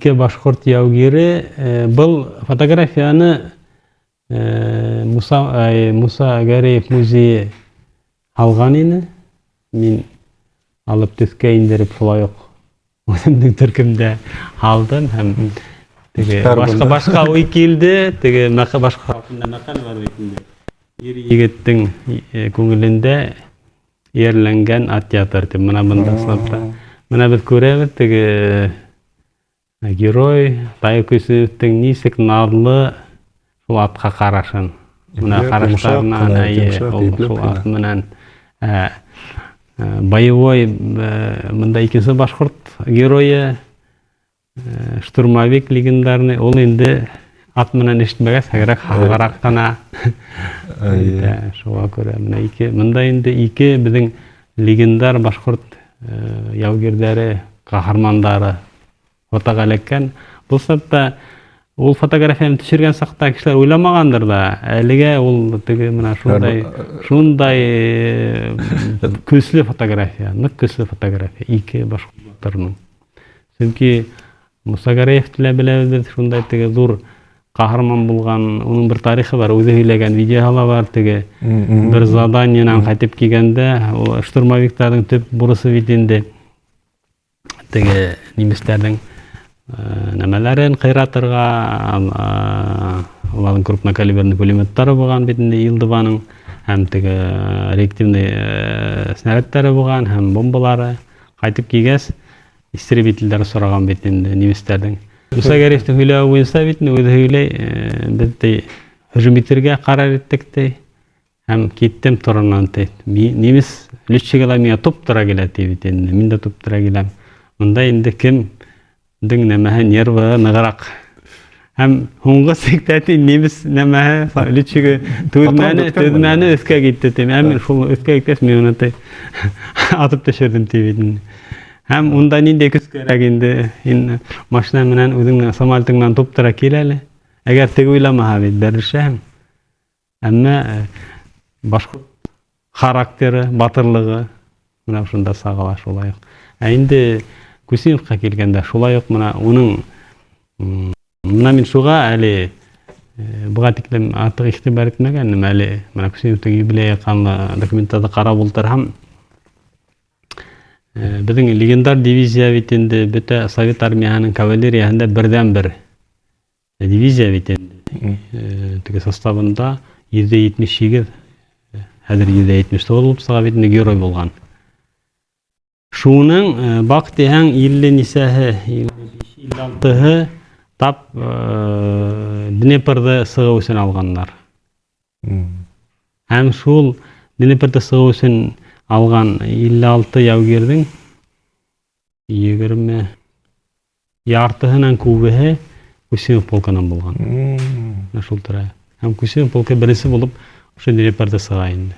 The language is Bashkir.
Ике башҡорт яугире. Был фотографияны Муса, Муса Гәрәев музейы алған ине. Мин алып төҫкә индереп, шулай уҡ үҙемдең төркөмдә һалдым һәм теге башҡа башҡа уй килде, теге башҡа халҡында мәҡәл бар бит инде. Ир егеттең күңелендә эйәрләнгән ат ятыр тип. Мына бында ысынлап та. Мына беҙ күрәбеҙ теге герой Таир Көсөевтең нисек наҙлы шул атҡа ҡарашын. Мына ҡараштарынан, әйе, шул ат менән боевой мында икенсе башҡорт геройы штурмовик легендарный, ул инде ат менән эшләмәгәс, әгерәк һағыраҡ ҡына. Шуға күрә менә ике, мында инде ике беҙҙең легендар башҡорт яугирҙәре, ҡаһармандары фотоға эләккән. Был саҡта ул фотографияны төшөргән саҡта кешеләр уйламағандыр ҙа, әлегә ул теге менә шундай шундай көслө фотография, ныҡ көслө фотография ике башҡорт батырының. Сөнки Муса Гәрәевте лә беләбеҙ беҙ, шундай теге ҙур ҡаһарман булған, уның бер тарихы бар, үҙе һөйләгән видеоһы ла бар, теге бер заданиенан ҡайтып килгәндә, ул штурмовиктарҙың төп бурысы бит инде теге немецтәрҙең нәмәләрен ҡыйратырға, уларҙың крупнокалиберный пулеметтары булған бит инде Илдыбаның, һәм теге реактивный снарядтары булған, һәм бомбалары. Ҡайтып килгәс, истребительдәр осраған бит инде немецтәрҙең. Муса Гәрәевтең һөйләүе буйынса бит инде үҙе һөйләй, беҙ ти һөжүм итергә ҡарар иттек ти. Һәм киттем торонан ти. Немец летчигы ла миңә туп-тура килә ти бит инде. Мин дә туп-тура киләм. Монда инде кемдең нәмәһе нервы нығыраҡ. Һәм һуңғы сиктә ти немец нәмәһе летчигы түҙмәне, түҙмәне өҫкә китте ти. Ә мин шул өҫкә киткәс, мин уны ти атып төшөрҙөм ти бит инде. Һәм унда ниндәй көс кәрәк инде? Һин машина менән үҙеңдең самолетың менән туп-тура кил әле. Әгәр теге уйламаһа бит, бәрелешәһең. Әммә башҡорт характеры, батырлығы менә шунда сағыла шулай уҡ. Ә инде Кусиновҡа килгәндә, шулай уҡ менә уның менә мин шуға әле быға тиклем артыҡ иғтибар итмәгәнем, әле менә Кусиновтың юбилейы ҡанлы документтарҙы ҡарап ултырһам, беҙҙең легендар дивизия бит инде бөтә Совет армияһының кавалерияһында берҙән-бер дивизия бит инде. Теге составында 178, хәҙер 179 булып сыға бит инде герой булған. Шуның баҡ тиһәң 50 нисәһе, 55, 56-һы тап Днепрҙы сығыу өсөн алғандар. Һәм шул Днепрҙы сығыу өсөн алған 56 яугирҙең 20 яртыһынан күбеһе Кусимов полкынан булған. Менә шул тора. Һәм Кусимов полкы беренсе булып ошо Днепрҙы сыға инде.